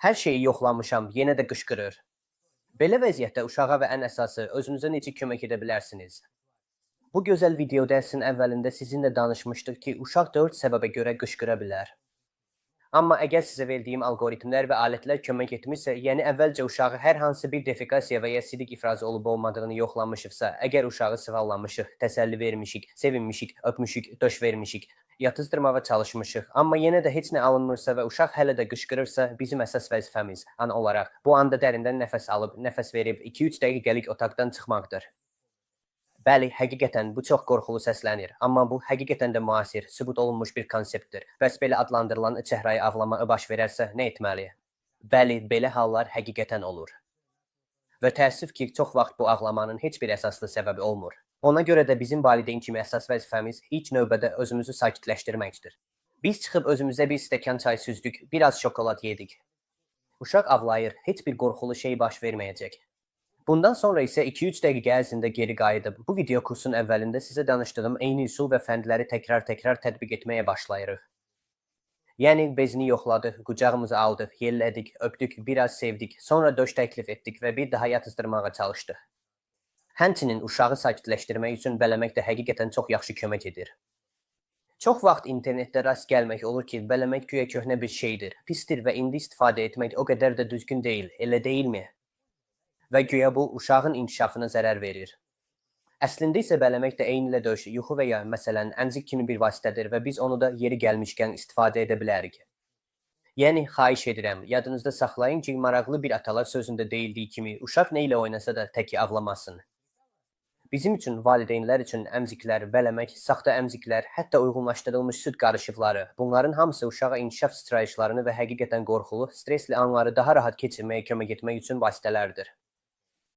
Hər şeyi yoxlamışam, yenə də qışqırır. Belə vəziyyətdə uşağa və ən əsası özünüzə necə kömək edə bilərsiniz? Bu gözəl video dərsin əvvəlində sizinlə danışmışdıq ki, uşaq 4 səbəbə görə qışqıra bilər. Amma əgər sizə verdiyim alqoritmlər və alətlər kömək etmişsə, yəni əvvəlcə uşağı hər hansı bir defekasiya və ya sidik ifrazı olub olmadığını yoxlamışıqsa, əgər uşağı sıvallamışıq, təsəlli vermişik, sevinmişik, öpmüşük, döş vermişik, yatızdırmağa çalışmışıq, amma yenə də heç nə alınmırsa və uşaq hələ də qışqırırsa, bizim əsas vəzifəmiz ana olaraq bu anda dərindən nəfəs alıb, nəfəs verib 2-3 dəqiqəlik otaqdan çıxmaqdır. Bəli, həqiqətən bu çox qorxulu səslənir, amma bu həqiqətən də müasir, sübut olunmuş bir konseptdir. Bəs belə adlandırılan çəhrayı avlama baş verərsə nə etməliyik? Bəli, belə hallar həqiqətən olur. Və təəssüf ki, çox vaxt bu ağlamanın heç bir əsaslı səbəbi olmur. Ona görə də bizim valideyn kimi əsas vəzifəmiz ilk növbədə özümüzü sakitləşdirməkdir. Biz çıxıb özümüzə bir stəkan çay süzdük, biraz şokolad yedik. Uşaq ağlayır, heç bir qorxulu şey baş verməyəcək. Bundan sonra isə 2-3 dəqiqə ərzində geri qayıdıb bu video kursun əvvəlində sizə danışdığım eyni üsul və fəndləri təkrar-təkrar tətbiq etməyə başlayırıq. Yəni bezini yoxladıq, qucağımıza aldıq, yellədik, öpdük, biraz sevdik, sonra döş təklif etdik və bir daha yatızdırmağa çalışdıq. Həmçinin uşağı sakitləşdirmək üçün bələmək də həqiqətən çox yaxşı kömək edir. Çox vaxt internetdə rast gəlmək olur ki, bələmək güya köhnə bir şeydir, pisdir və indi istifadə etmək o qədər də düzgün deyil, elə deyilmi? Və güya bu uşağın inkişafına zərər verir. Əslində isə bələmək də eynilə döş, yuxu və ya məsələn əmzik kimi bir vasitədir və biz onu da yeri gəlmişkən istifadə edə bilərik. Yəni xahiş edirəm, yadınızda saxlayın ki, maraqlı bir atalar sözündə deyildiyi kimi uşaq nə ilə oynasa da təki avlamasın. Bizim üçün, valideynlər üçün əmziklər, bələmək, saxta əmziklər, hətta uyğunlaşdırılmış süd qarışıqları, bunların hamısı uşağa inkişaf sıçrayışlarını və həqiqətən qorxulu, stressli anları daha rahat keçirməyə kömək etmək üçün vasitələrdir.